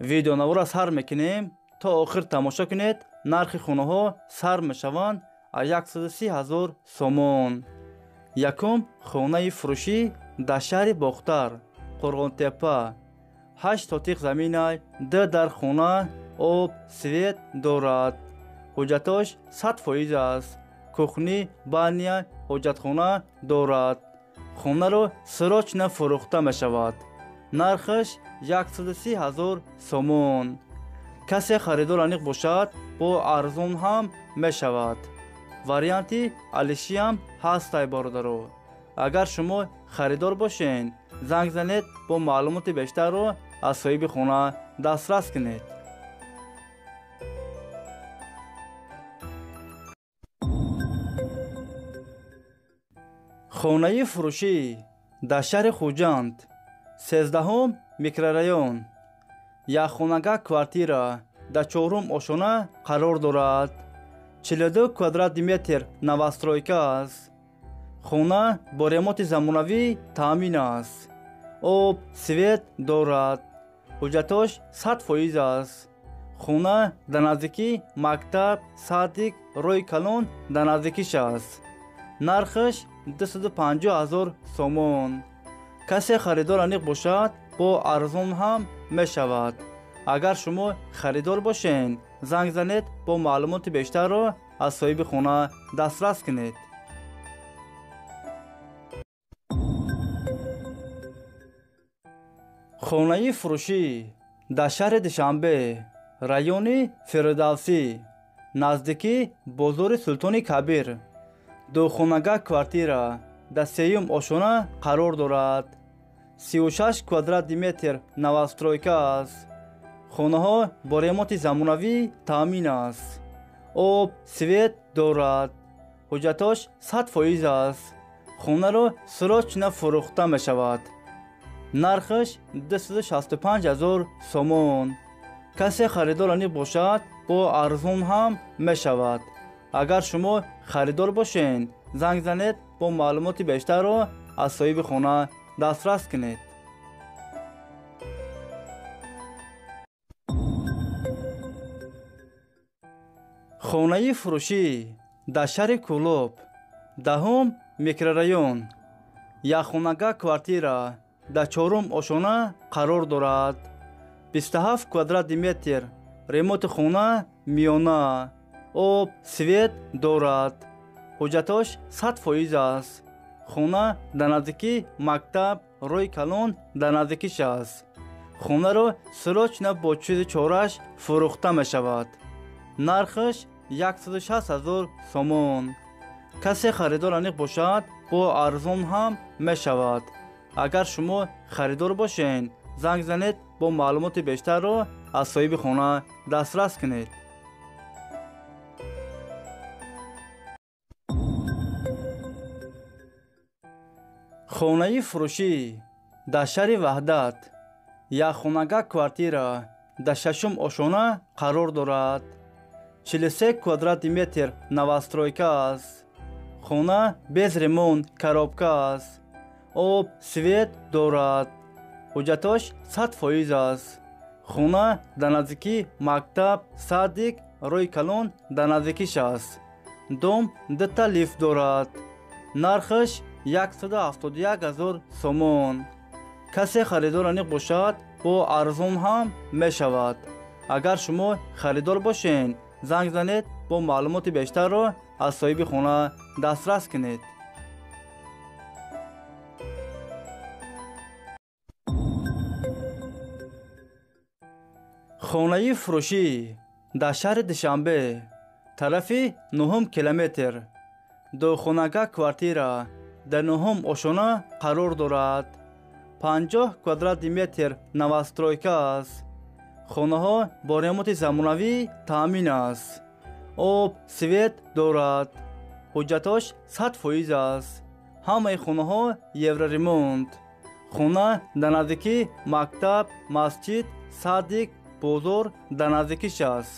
Видеонавора сар мекунем, то охир тамошо кунед. Нархи хонаҳо сар мешаванд аз 130 ҳазор сомон. Якум хонаи фурӯшӣ дар шаҳри Бохтар, Қурғонтепа. 8 сотиқ заминай, 2 дар хона, об, свет дорад. Ҳуҷҷатош 100% аст. Кухни, баня, ҳоҷатхона дорад. Хонаро срочно фурӯхта мешавад. Нархаш 130 ҳазор сомон. Касе харидор аниқ бошад, бо арзон ҳам мешавад. Варианти алишиам ҳастай, бародаро. Агар шумо харидор бошен, занг занед, бо маълумоти бештарро аз соҳиби хона дастрас кунед. Хонаи фурӯшӣ дар шаҳри Хуҷанд, 13 микрорайон. Якхонага квартира дар чорум ошона қарор дорад. 42 квадрати метр новостройка аст. Хона бо ремонти замонавӣ таъмин аст. Об, свет дорад. Ҳуҷҷатош 100% аст. Хона дар наздикӣ мактаб, садик, роҳи калон дар наздикиш аст. Нархаш 250 ҳазор сомон. Касе харидор аниқ бошад, бо арзон ҳам мешавад. Агар шумо харидор бошен, занг занед, бо маълумоти бештарро аз соҳиби хона дастрас кунед. Хонаи фурӯшӣ дар шаҳри Душанбе, райони Фирдавсӣ, наздикӣ бозори Султони Кабир. Духонага квартира дар сеюм ошона қарор дорад. 36 квадрати метр новостройка аст. Хонаҳо бо ремонти замонавӣ таъмин аст. Об, свет дорад. Ҳуҷҷатош 100% аст. Хонаро срочно фурӯхта мешавад. Нархаш 265 ҳазор сомон. Касе харидор аниқ бошад, бо арзон ҳам мешавад. Агар шумо харидор бошен, занг занед, бо маълумоти бештарро аз соҳиби хона дастрас кунед. Хонаи фурӯшӣ дар шаҳри Кӯлоб, 10 микрорайон. Якхонага квартира дар чорум ошона қарор дорад. 27 квадрати метр ремонти хона миёна, об, свет дорад. Ҳуҷҷатош 100% аст. Хона дар наздикӣ мактаб, роҳи калон дар наздикиш аст. Хонаро срочно бо чизи чораш фурӯхта мешавад. Нархаш 160 ҳазор сомон. Касе харидор аниқ бошад, бо арзон ҳам мешавад. Агар шумо харидор бошен, занг занед, бо маълумоти бештарро аз соҳиби хона дастрас кунед. Хонаи фурӯшӣ дар шаҳри Ваҳдат, якхонага квартира дар шашум ошона қарор дорад. 43 квадрати метр новостройка аст. Хона без ремонт, коробка аст. Об, свет дорад. Ҳуҷҷатош 100% аст. Хона дар наздикӣ мактаб, садик, роҳи калон дар наздикиш аст. Дом дута лифт дорад. Нархаш 171 ҳазор сомон. Касе харидор аниқ бошад, бо арзон ҳам мешавад. Агар шумо харидор бошен, занг занед, бо маълумоти бештарро аз соҳиби хона дастрас кунед. Хонаи фурӯшӣ дар шаҳри Душанбе, тарафи 9 километр. Духонага квартира дар 9 ошона қарор дорад. 50 квадрати метр новостройка аст. Хонаҳо бо ремонти замонавӣ таъмин аст. Об, свет дорад. Ҳуҷҷатош 100% аст. Ҳамаи хонаҳо евроремонт. Хона дар наздикӣ мактаб, масҷид, садик, бозор дар наздикиш аст.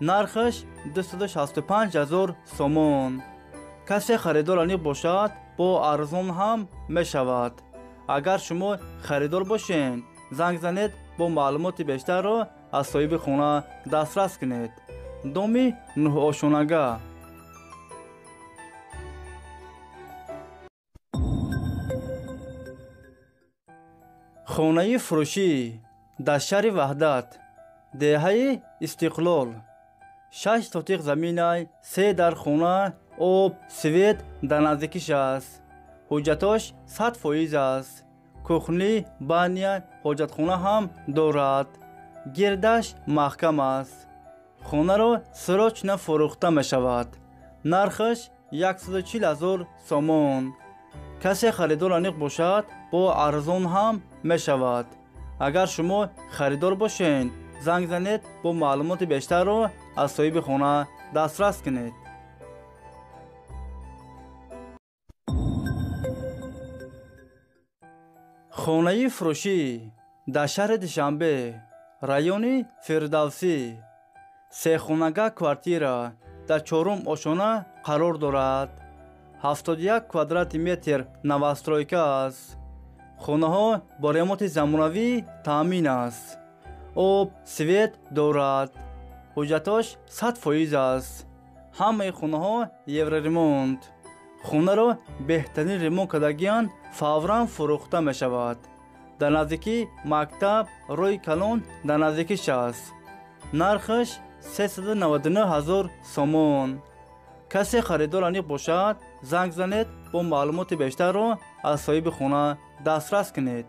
Нархаш 265 ҳазор сомон. Касе харидор аниқ бошад, бо арзон ҳам мешавад. Агар шумо харидор бошед, занг занед, бо маълумоти бештарро аз соҳиби хона дастрас кунед. Доми нӯҳошонага. Хонаи фурӯшӣ дар шаҳри Ваҳдат, деҳаи Истиқлол. 6 сотиқ заминай, 3 дар хона, об, свет дар наздикиш аст. Ҳуҷҷатош 100% аст. Кухни, баня, ҳоҷатхона ҳам дорад. Гирдаш маҳкам аст. Хонаро срочно фурӯхта мешавад. Нархаш 140 000 сомон. Касе харидор аниқ бошад, бо арзон ҳам мешавад. Агар шумо харидор бошед, занг занед, бо маълумоти бештарро аз соҳиби хона дастрас кунед. Хонаи фурӯшӣ дар шаҳри Душанбе, райони Фирдавсӣ. Сехонага квартира дар чорум ошона қарор дорад. 71 квадрати метр новостройка аст. Хонаҳо бо ремонти замонавӣ таъмин аст. Об, свет дорад. Ҳуҷҷатош 100% аст. Ҳамаи хонаҳо евроремонт. Хонаро беҳтарин ремонт кардагианд, фавран фурӯхта мешавад. Дар наздикӣ мактаб, роҳи калон дар наздикиш аст. Нархаш 399 000 сомон. Касе харидор аниқ бошад, занг занед, бо маълумоти бештарро аз соҳиби хона дастрас кунед.